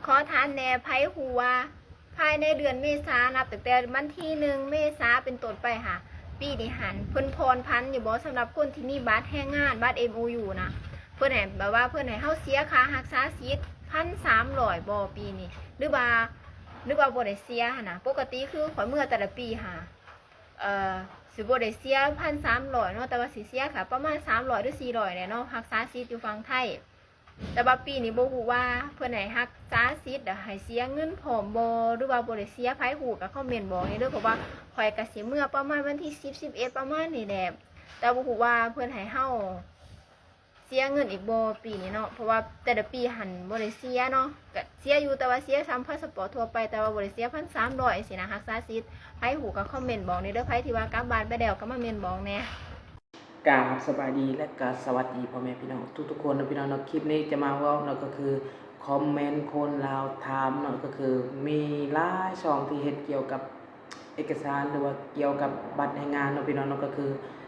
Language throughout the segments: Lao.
ຂໍຖາມແດ່ ໃຜຮູ້ວ່າພາຍໃນເດືອນເມສາ ນັບຕັ້ງແຕ່ວັນທີໜຶ່ງເມສາເປັນຕົ້ນໄປຫາ ປີນີ້ຫັ້ນ ເພິ່ນຜ່ອນຜັນຢູ່ບໍ່ ສຳລັບຄົນທີ່ມີບັດແຮງງານ ບັດເອັມໂອຢູນະ ເພິ່ນໃຫ້ ແບບວ່າເພິ່ນໃຫ້ເຮົາເສຍຄ່າຮັກສາສິດພັນສາມຮ້ອຍບໍ່ປີນີ້ ຫຼືວ່າ ຫຼືວ່າບໍ່ໄດ້ເສຍຫັ້ນນະ? ປົກກະຕິຄືຂ້ອຍເມືອແຕ່ລະປີຫາ ເອີ ຊິບໍ່ໄດ້ເສຍພັນສາມຮ້ອຍເນາະ ແຕ່ວ່າຊິເສຍກະປະມານສາມຮ້ອຍ ຫຼື ສີ່ຮ້ອຍແຫຼະເນາະ ຮັກສາສິດຢູ່ຝັ່ງໄທ. ແຕ່ວ່າປີນີ້ບໍ່ຮູ້ວ່າເພິ່ນໃຫ້ຮັກສາສິດ ແລ້ວໃຫ້ເສຍເງິນພ້ອມບໍ່ ຫຼືວ່າບໍ່ໄດ້ເສຍ ໃຜຮູ້ກະຄອມເມັນບອກແດ່ເດີ ເພາະວ່າຂ້ອຍກະຊິເມືອປະມານວັນທີສິບ ສິບເອັດ ປະມານນີ້ແຫຼະ ແຕ່ບໍ່ຮູ້ວ່າເພິ່ນໃຫ້ເຮົາເສຍເງິນອີກບໍ່ປີນີ້ເນາະ ເພາະວ່າແຕ່ລະປີຫັ້ນບໍ່ໄດ້ເສຍເນາະ ກະເສຍຢູ່ ແຕ່ວ່າເສຍສ່ຳພາສະປອດທົ່ວໄປ ແຕ່ວ່າບໍ່ໄດ້ເສຍພັນສາມຮ້ອຍຊີ້ນະ ຮັກສາສິດ ໃຜຮູ້ກະຄອມເມັນບອກແດ່ເດີ ໃຜທີ່ວ່າກັບບ້ານໄປແລ້ວກະມາເມັນບອກແດ່. ກາບສະບາຍດີ ແລະ ກະສະຫວັດດີພໍ່ແມ່ພີ່ນ້ອງທຸກໆຄົນເນາະ ພີ່ນ້ອງເນາະ ຄລິບນີ້ຈະມາເວົ້າເນາະ ກໍຄືຄອມເມັນຄົນລາວຖາມເນາະ ກໍຄືມີຫຼາຍຊ່ອງທີ່ເຮັດກ່ຽວກັບເອກະສານ ຫຼືວ່າກ່ຽວກັບບັດແຮງງານເນາະ ພີ່ນ້ອງເນາະ ກໍຄື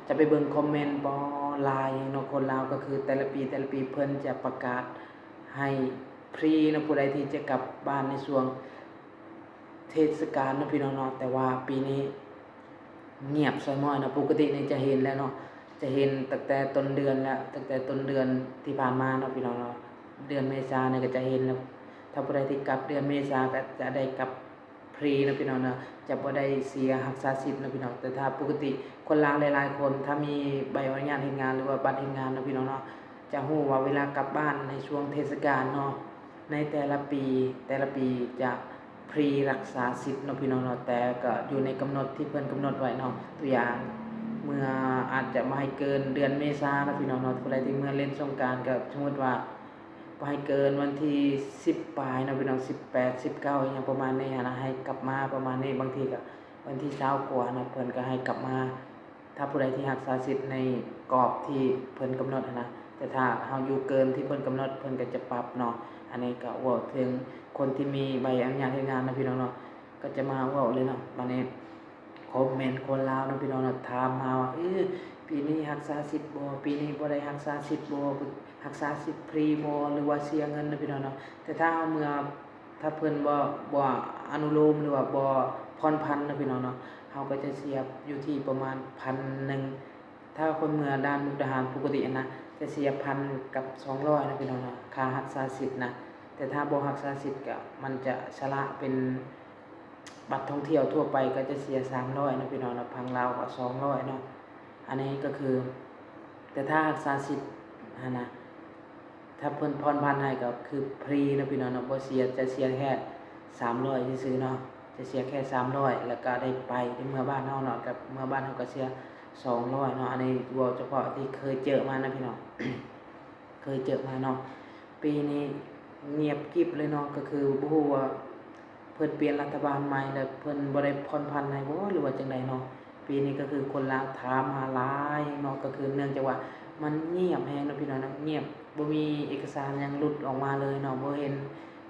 ຈະໄປເບິ່ງຄອມເມັນບໍ່ ຫຼາຍເນາະ ຄົນລາວ ກໍຄືແຕ່ລະປີ ແຕ່ລະປີເພິ່ນຈະປະກາດໃຫ້ຟຣີເນາະ ຜູ້ໃດທີ່ຈະກັບບ້ານໃນຊ່ວງ ເທດສະການເນາະ ພີ່ນ້ອງເນາະ ແຕ່ວ່າປີນີ້ງຽບຊະມ້ອຍເນາະ ປົກກະຕິນີ້ຈະເຫັນແລ້ວເນາະ ຈະເຫັນຕັ້ງແຕ່ຕົ້ນເດືອນແລ້ວ ຕັ້ງແຕ່ຕົ້ນເດືອນທີ່ຜ່ານມາເນາະ ພີ່ນ້ອງເນາະ ເດືອນເມສານີ້ກະຈະເຫັນແລ້ວ ຖ້າຜູ້ໃດທີ່ກັບເດືອນເມສາກະຈະໄດ້ກັບຟຣີເນາະ ພີ່ນ້ອງເນາະ ຈະບໍ່ໄດ້ເສຍຮັກສາສິດເນາະ ພີ່ນ້ອງ ແຕ່ຖ້າປົກກະຕິຄົນລາວຫຼາຍໆຄົນ ຖ້າມີໃບອະນຸຍາດເຮັດງານ ຫຼືວ່າບັດເຮັດງານເນາະ ພີ່ນ້ອງເນາະ ຈະຮູ້ວ່າເວລາກັບບ້ານໃນຊ່ວງເທດສະການເນາະ ໃນແຕ່ລະປີ ແຕ່ລະປີຈະຟຣີຮັກສາສິດເນາະ ພີ່ນ້ອງເນາະ ແຕ່ກະຢູ່ໃນກຳນົດທີ່ເພິ່ນກຳນົດໄວ້ເນາະ ຕົວຢ່າງ ເມື່ອ ອາດຈະບໍ່ໃຫ້ເກີນເດືອນເມສາເນາະ ພີ່ນ້ອງເນາະ ຜູ້ໃດທີ່ເມືອຫຼິ້ນສົງການ ກະສົມມຸດວ່າບໍ່ໃຫ້ເກີນວັນທີສິບປາຍເນາະ ພີ່ນ້ອງ ສິບແປດ ສິບເກົ້າ ອີ່ຫຍັງປະມານນີ້ຫັ້ນນະ ໃຫ້ກັບມາປະມານນີ້ ບາງທີກະວັນທີຊາວກວ່າເນາະ ເພິ່ນກະໃຫ້ກັບມາ ຖ້າຜູ້ໃດທີ່ຮັກສາສິດໃນກອບທີ່ເພິ່ນກຳນົດຫັ້ນນະ ແຕ່ຖ້າເຮົາຢູ່ເກີນທີ່ເພິ່ນກຳນົດ ເພິ່ນກະຈະປັບເນາະ ອັນນີ້ກະເວົ້າເຖິງຄົນທີ່ມີໃບອະນຸຍາດເຮັດງານເນາະ ພີ່ນ້ອງເນາະ ກະຈະມາເວົ້າເລີຍເນາະ ບາດນີ້ຄອມເມັນຄົນລາວເນາະ ພີ່ນ້ອງເນາະ ຖາມມາວ່າ ເອີ ປີນີ້ຮັກສາສິດບໍ່ ປີນີ້ບໍ່ໄດ້ຮັກສາສິດບໍ່ ຮັກສາສິດຟຣີບໍ່ ຫຼືວ່າເສຍເງິນເນາະ ພີ່ນ້ອງເນາະ ແຕ່ຖ້າເຮົາເມືອ ຖ້າເພິ່ນບໍ່ ບໍ່ອະນຸໂລມ ຫຼືວ່າບໍ່ຜ່ອນຜັນເນາະ ພີ່ນ້ອງເນາະ ເຮົາກະຈະເສຍຢູ່ທີ່ປະມານພັນໜຶ່ງ ຖ້າຄົນເມືອດ່ານມຸກດາຫານປົກກະຕິຫັ້ນນະ ຈະເສຍພັນກັບສອງຮ້ອຍເນາະ ພີ່ນ້ອງເນາະ ຄ່າຮັກສາສິດນະ ແຕ່ຖ້າບໍ່ຮັກສາສິດກະ ມັນຈະຊະລະເປັນບັດທ່ອງທ່ຽວທົ່ວໄປ ກະຈະເສຍສາມຮ້ອຍເນາະ ພີ່ນ້ອງເນາະ ຝັ່ງລາວກະສອງຮ້ອຍເນາະ ອັນນີ້ກະຄື ແຕ່ຖ້າຮັກສາສິດຫັ້ນນະ ຖ້າເພິ່ນຜ່ອນຜັນໃຫ້ກະຄືຟຣີເນາະ ພີ່ນ້ອງເນາະ ບໍ່ເສຍ ຈະເສຍແຄ່ສາມຮ້ອຍຊື່ໆເນາະ ຈະເສຍແຄ່ສາມຮ້ອຍ ແລ້ວກະໄດ້ໄປ ໄດ້ເມືອບ້ານເຮົາເນາະ ກັບເມືອບ້ານເຮົາກະເສຍສອງຮ້ອຍເນາະ ອັນນີ້ເວົ້າສະເພາະທີ່ເຄີຍເຈີມານະ ພີ່ນ້ອງ ເຄີຍເຈີມາເນາະ ປີນີ້ງຽບກິບເລີຍເນາະ ກະຄືບໍ່ຮູ້ວ່າ ເພິ່ນປ່ຽນລັດຖະບານໃໝ່ແລ້ວ ເພິ່ນບໍ່ໄດ້ຜ່ອນຜັນໃຫ້ບໍ່ ຫຼືວ່າຈັ່ງໃດເນາະ ປີນີ້ກະຄືຄົນລາວຖາມຫາຫຼາຍເນາະ ກະຄືເນື່ອງຈາກວ່າມັນງຽບແຮງເນາະ ພີ່ນ້ອງເນາະ ງຽບ ບໍ່ມີເອກະສານຫຍັງຫຼຸດອອກມາເລີຍເນາະ ບໍ່ເຫັນ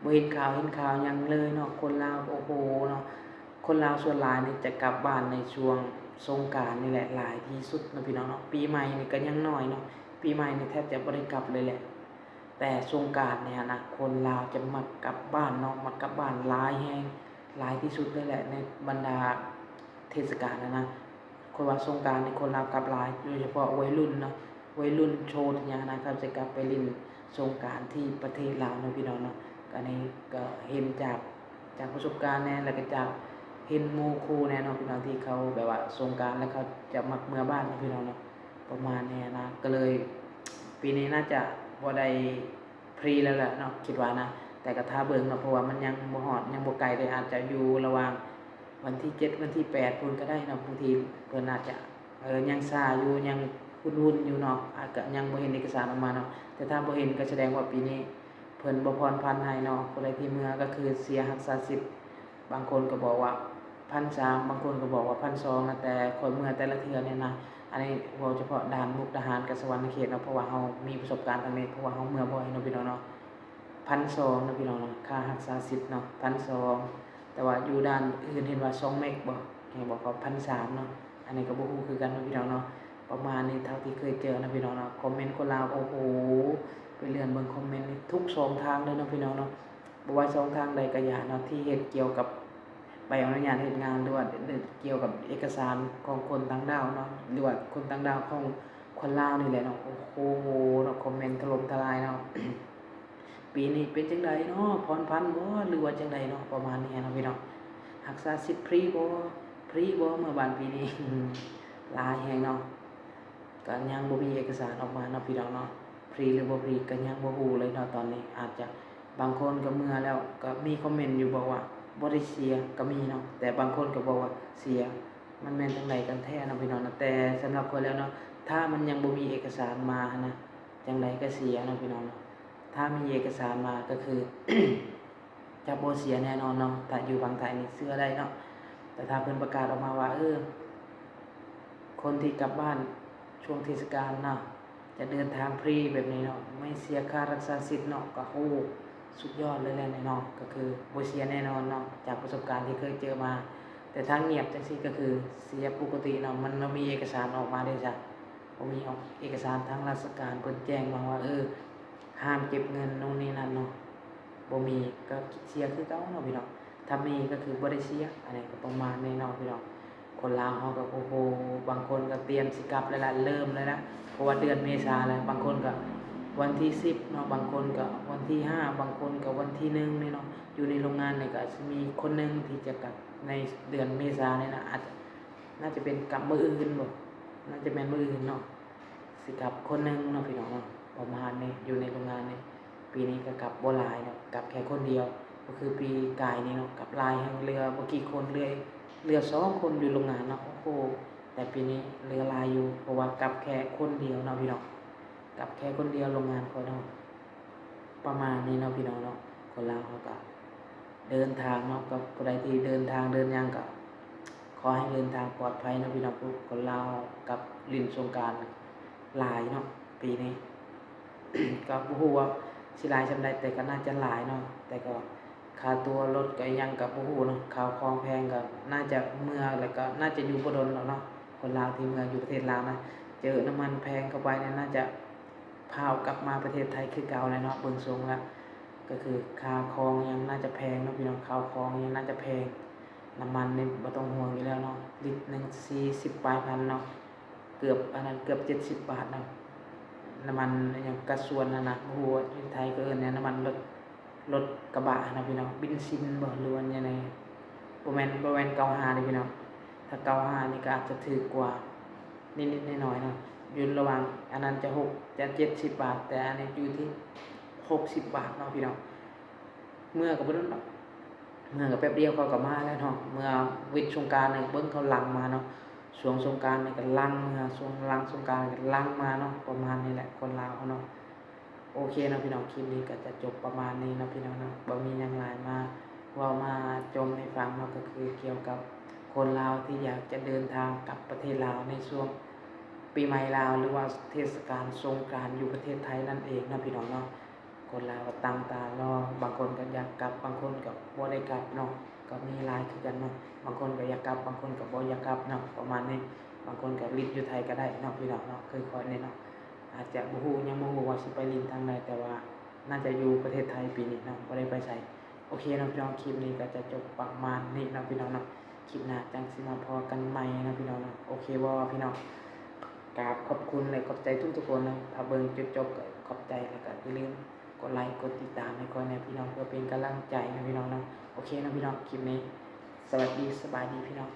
ບໍ່ເຫັນຂ່າວ ເຫັນຂ່າວຫຍັງເລີຍເນາະ ຄົນລາວ ໂອ້ໂຫເນາະ ຄົນລາວສ່ວນຫຼາຍນີ້ຈະກັບບ້ານໃນຊ່ວງສົງການນີ້ແຫຼະ ຫຼາຍທີ່ສຸດເນາະ ພີ່ນ້ອງເນາະ ປີໃໝ່ນີ້ກະຍັງໜ້ອຍເນາະ ປີໃໝ່ນີ້ແທບຈະບໍ່ໄດ້ກັບເລີຍແຫຼະ ແຕ່ສົງການນີ້ຫັ້ນນະ ຄົນລາວຈະມັກກັບບ້ານເນາະ ມັກກັບບ້ານຫຼາຍແຮງ ຫຼາຍທີ່ສຸດເລີຍແຫຼະ ໃນບັນດາເທດສະການຫັ້ນນະ ຂ້ອຍວ່າສົງການນີ້ຄົນລາວກັບຫຼາຍ ໂດຍສະເພາະໄວລຸ້ນເນາະ ໄວລຸ້ນໂສດຫຍັງຫັ້ນນະ ເຂົາຈະກັບໄປຫຼິ້ນສົງການທີ່ປະເທດລາວເນາະ ພີ່ນ້ອງເນາະ ກະນີ້ກະເຫັນຈາກ ຈາກປະສົບການແດ່ ແລ້ວກະຈາກເຫັນໝູ່ຄູ່ແດ່ເນາະ ພີ່ນ້ອງ ທີ່ເຂົາແບບວ່າສົງການແລ້ວເຂົາຈະມັກເມືອບ້ານເນາະ ພີ່ນ້ອງເນາະ ປະມານນີ້ຫັ້ນນະ ກະເລີຍປີນີ້ໜ້າຈະບໍ່ໄດ້ຟຣີແລ້ວແຫຼະເນາະ ຄິດວ່ານະ ແຕ່ກະຖ້າເບິ່ງເນາະ ເພາະວ່າມັນຍັງບໍ່ຮອດ ຍັງບໍ່ໄກເດ ອາດຈະຢູ່ລະຫວ່າງວັນທີເຈັດ ວັນທີແປດພຸ້ນກະໄດ້ເນາະ ບາງທີເພິ່ນອາດຈະ ເອີ ຍັງຊ້າຢູ່ ຍັງວຸ່ນໆຢູ່ເນາະ ອາດກະຍັງບໍ່ເຫັນເອກະສານອອກມາເນາະ ແຕ່ຖ້າບໍ່ເຫັນກະສະແດງວ່າປີນີ້ເພິ່ນບໍ່ຜ່ອນຜັນໃຫ້ເນາະ ຜູ້ໃດທີ່ເມືອກະຄືເສຍຮັກສາສິດ ບາງຄົນກະບອກວ່າພັນສາມ ບາງຄົນກະບອກວ່າພັນສອງນະ ແຕ່ຂ້ອຍເມືອແຕ່ລະເທື່ອນີ້ນະ ອັນນີ້ເວົ້າສະເພາະດ່ານມຸກດາຫານກັບສະຫວັນນະເຂດເນາະ ເພາະວ່າເຮົາມີປະສົບການທາງນີ້ ເພາະວ່າເຮົາເມືອບ່ອຍເນາະ ພີ່ນ້ອງເນາະ ພັນສອງເນາະ ພີ່ນ້ອງເນາະ ຄ່າຮັກສາສິດເນາະ ພັນສອງ ແຕ່ວ່າຢູ່ດ່ານອື່ນເຫັນວ່າສອງເມັກບໍ ເຫັນບອກວ່າພັນສາມເນາະ ອັນນີ້ກະບໍ່ຮູ້ຄືກັນເນາະ ພີ່ນ້ອງເນາະ ປະມານນີ້ເທົ່າທີ່ເຄີຍເຈີເນາະ ພີ່ນ້ອງເນາະ ຄອມເມັນຄົນລາວ ໂອ້ໂຫ ໄປເລື່ອນເບິ່ງຄອມເມັນນີ້ທຸກຊ່ອງທາງເລີຍເນາະ ພີ່ນ້ອງເນາະ ບໍ່ວ່າຊ່ອງທາງໃດກໍຢ່າເນາະ ທີ່ເຮັດກ່ຽວກັບໃບອະນຸຍາດເຮັດງານ ຫຼືວ່າກ່ຽວກັບເອກະສານຂອງຄົນຕ່າງດ້າວເນາະ ຫຼືວ່າຄົນຕ່າງດ້າວຂອງຄົນລາວນີ້ແຫຼະເນາະ. ໂອ້ໂຫເນາະ ຄອມເມັນຖະຫຼົ່ມທະລາຍເນາະ. ປີນີ້ເປັນຈັ່ງໃດເນາະ ຜ່ອນຜັນບໍ່ ຫຼືວ່າຈັ່ງໃດເນາະ ປະມານນີ້ເນາະພີ່ນ້ອງ. ຮັກສາສິດຟຣີບໍ່ ຟຣີບໍ່ ເມືອບ້ານປີນີ້ ຫຼາຍແຮງເນາະ. ກໍຍັງບໍ່ມີເອກະສານອອກມາເນາະພີ່ນ້ອງເນາະ ຟຣີຫຼືບໍ່ຟຣີກໍຍັງບໍ່ຮູ້ເລີຍເນາະຕອນນີ້. ອາດຈະບາງຄົນກໍເມືອແລ້ວ ກໍມີຄອມເມັນຢູ່ບອກວ່າບໍ່ໄດ້ເສຍກໍມີເນາະ ແຕ່ບາງຄົນກໍບອກວ່າເສຍ. ມັນແມ່ນຈັ່ງໃດກັນແທ້ເນາະພີ່ນ້ອງເນາະ ແຕ່ສຳລັບຂ້ອຍແລ້ວເນາະ ຖ້າມັນຍັງບໍ່ມີເອກະສານມາຫັ້ນນະ ຈັ່ງໃດກໍເສຍເນາະພີ່ນ້ອງເນາະ. ຖ້າມີເອກະສານມາກໍຄື ຈະບໍ່ເສຍແນ່ນອນເນາະ ຖ້າຢູ່ຝັ່ງໄທນີ້ເຊື່ອໄດ້ເນາະ. ແຕ່ຖ້າເພິ່ນປະກາດອອກມາວ່າ ເອີ ຄົນທີ່ກັບບ້ານຊ່ວງເທດສະການເນາະ ຈະເດີນທາງຟຣີແບບນີ້ເນາະ ໄມ່ເສຍຄ່າຮັກສາສິດເນາະ ກໍ ໂອ້ ສຸດຍອດເລີຍແຫຼະເນາະ ກໍຄືບໍ່ເສຍແນ່ນອນເນາະ ຈາກປະສົບການທີ່ເຄີຍເຈີມາ. ແຕ່ຖ້າງຽບຈັ່ງຊີ້ກໍຄືເສຍປົກກະຕິເນາະ ມັນບໍ່ມີເອກະສານອອກມາເດ້ຊະ ບໍ່ມີອອກເອກະສານ ທາງລາຊະການເພິ່ນແຈ້ງມາວ່າ ເອີ ຫ້າມເກັບເງິນໂນ່ນນີ້ນັ້ນເນາະ ບໍ່ມີກໍເສຍຄືເກົ່າເນາະພີ່ນ້ອງ. ຖ້າມີກໍຄືບໍ່ໄດ້ເສຍ ອັນນີ້ກໍປະມານນີ້ເນາະພີ່ນ້ອງ. ຄົນລາວເຮົາກໍ ໂອ້ໂຫ ບາງຄົນກໍຕຽມຊິກັບແລ້ວລະ ເລີ່ມແລ້ວລະ ເພາະວ່າເດືອນເມສາແລ້ວ. ບາງຄົນກໍວັນທີສິບເນາະ ບາງຄົນກໍວັນທີຫ້າ ບາງຄົນກໍວັນທີໜຶ່ງນີ້ເນາະ. ຢູ່ໃນໂຮງງານນີ້ກໍຊິມີຄົນໜຶ່ງທີ່ຈະກັບໃນເດືອນເມສານີ້ນະ ອາດຈະ ໜ້າຈະເປັນກັບມື້ອື່ນບໍ ໜ້າຈະແມ່ນມື້ອື່ນເນາະ ຊິກັບຄົນໜຶ່ງເນາະພີ່ນ້ອງເນາະ ປະມານນີ້. ຢູ່ໃນໂຮງງານນີ້ ປີນີ້ກໍກັບບໍ່ຫຼາຍເນາະ ກັບແຄ່ຄົນດຽວ ກໍຄືປີກາຍນີ້ເນາະ ກັບຫຼາຍແຮງ ເຫຼືອບໍ່ກີ່ຄົນ ເຫຼືອ ເຫຼືອສອງຄົນຢູ່ໂຮງງານເນາະ. ໂອ້ໂຫ ແຕ່ປີນີ້ເຫຼືອຫຼາຍຢູ່ ເພາະວ່າກັບແຄ່ຄົນດຽວເນາະພີ່ນ້ອງ ກັບແຄ່ຄົນດຽວໂຮງງານຂ້ອຍເນາະ. ປະມານນີ້ເນາະພີ່ນ້ອງເນາະ ຄົນລາວເຮົາກໍເດີນທາງເນາະ ກັບຜູ້ໃດທີ່ເດີນທາງເດີນຫຍັງກໍຂໍໃຫ້ເດີນທາງປອດໄພເນາະພີ່ນ້ອງ. ຄົນລາວກັບຫຼິ້ນສົງການຫຼາຍເນາະປີນີ້ ກໍບໍ່ຮູ້ວ່າຊິຫຼາຍສ່ຳໃດ ແຕ່ກໍໜ້າຈະຫຼາຍເນາະ ແຕ່ກໍຄ່າຕົ໋ວລົດກໍອີ່ຫຍັງກໍບໍ່ຮູ້ເນາະ ຂ້າວຂອງແພງ ກໍໜ້າຈະເມືອ ແລ້ວກໍໜ້າຈະຢູ່ບໍ່ດົນດອກເນາະ. ຄົນລາວທີ່ເມືອຢູ່ປະເທດລາວນະ ເຈີນ້ຳມັນແພງເຂົ້າໄປນີ້ ໜ້າຈະ ພ້າວກັບມາປະເທດໄທຄືເກົ່າແຫຼະເນາະ ເບິ່ງຊົງລະ ກໍຄືຄ່າຄອງຫຍັງໜ້າຈະແພງເນາະພີ່ນ້ອງ ຂ້າວຂອງຫຍັງໜ້າຈະແພງ. ນ້ຳມັນນີ້ບໍ່ຕ້ອງຫ່ວງຢູ່ແລ້ວເນາະ ລິດໜຶ່ງສີ່ສິບປາຍພັນເນາະ ເກືອບ ອັນນັ້ນເກືອບເຈັດສິບບາດເນາະ. ນ້ຳມັນຫຍັງກາຊວນຫັ້ນນະ ບໍ່ຮູ້ວ່າຢູ່ໄທເຂົາເອີ້ນຫຍັງ ນ້ຳມັນລົດ ລົດກະບະຫັ້ນນະພີ່ນ້ອງ ເບນຊິນບໍ ຫຼືວ່າຫຍັງໃດ ບໍ່ແມ່ນ ບໍ່ແມ່ນເກົ້າຫ້າເດ້ພີ່ນ້ອງ. ຖ້າເກົ້າຫ້ານີ້ກໍອາດຈະຖືກກວ່າ ນິດໆໜ້ອຍໆເນາະ ຢູ່ລະຫວ່າງ ອັນນັ້ນຈະຫົກ ຈະເຈັດສິບບາດ ແຕ່ອັນນີ້ຢູ່ທີ່ຫົກສິບບາດເນາະພີ່ນ້ອງ. ເມືອກໍບໍ່ດົນດອກ ເມືອກໍແປັບດຽວເຂົາກໍມາແລ້ວເນາະ. ເມື່ອວິດສົງການນີ້ເບິ່ງເຂົາຫຼັ່ງມາເນາະ ຊ່ວງສົງການນີ້ກໍຫຼັ່ງເມືອ ຊ່ວງຫຼັງສົງການກໍຫຼັ່ງມາເນາະ ປະມານນີ້ແຫຼະ ຄົນລາວເຮົາເນາະ. ໂອເຄເນາະພີ່ນ້ອງ ຄລິບນີ້ກໍຈະຈົບປະມານນີ້ເນາະພີ່ນ້ອງເນາະ ບໍ່ມີຫຍັງຫຼາຍ ມາເວົ້າມາຈົ່ມໃຫ້ຟັງເນາະ ກໍຄືກ່ຽວກັບຄົນລາວທີ່ຢາກຈະເດີນທາງກັບປະເທດລາວໃນຊ່ວງປີໃໝ່ລາວ ຫຼືວ່າເທດສະການສົງການຢູ່ປະເທດໄທນັ້ນເອງເນາະພີ່ນ້ອງເນາະ. ຄົນລາວກໍຕັ້ງຕາລໍ ບາງຄົນກໍຢາກກັບ ບາງຄົນກໍບໍ່ໄດ້ກັບເນາະ ກໍມີຫຼາຍຄືກັນເນາະ. ບາງຄົນກໍຢາກກັບ ບາງຄົນກໍບໍ່ຢາກກັບເນາະ ປະມານນີ້. ບາງຄົນກໍລິດຢູ່ໄທກໍໄດ້ເນາະພີ່ນ້ອງເນາະ ຄືຂ້ອຍນີ້ເນາະ ອາດຈະບໍ່ຮູ້ ຍັງບໍ່ຮູ້ວ່າຊິໄປຫຼິ້ນທາງໃດ ແຕ່ວ່າໜ້າຈະຢູ່ປະເທດໄທປີນີ້ເນາະ ບໍ່ໄດ້ໄປໃສ. ໂອເຄເນາະພີ່ນ້ອງ ຄລິບນີ້ກໍຈະຈົບປະມານນີ້ເນາະພີ່ນ້ອງເນາະ ຄລິບໜ້າຈັ່ງຊິມາພໍ້ກັນໃໝ່ເນາະພີ່ນ້ອງເນາະ. ໂອເຄບໍ່ພີ່ນ້ອງ? ກາບຂອບຄຸນ ແລະ ຂອບໃຈທຸກໆຄົນເນາະ ຖ້າເບິ່ງຈົນຈົບກໍຂອບໃຈ ແລ້ວກໍຢ່າລືມກົດໄລກົດຕິດຕາມໃຫ້ຂ້ອຍແດ່ພີ່ນ້ອງ ເພື່ອເປັນກຳລັງໃຈເນາະພີ່ນ້ອງເນາະ. ໂອເຄເນາະພີ່ນ້ອງ ຄລິບນີ້ ສະຫວັດດີ ສະບາຍດີພີ່ນ້ອງ.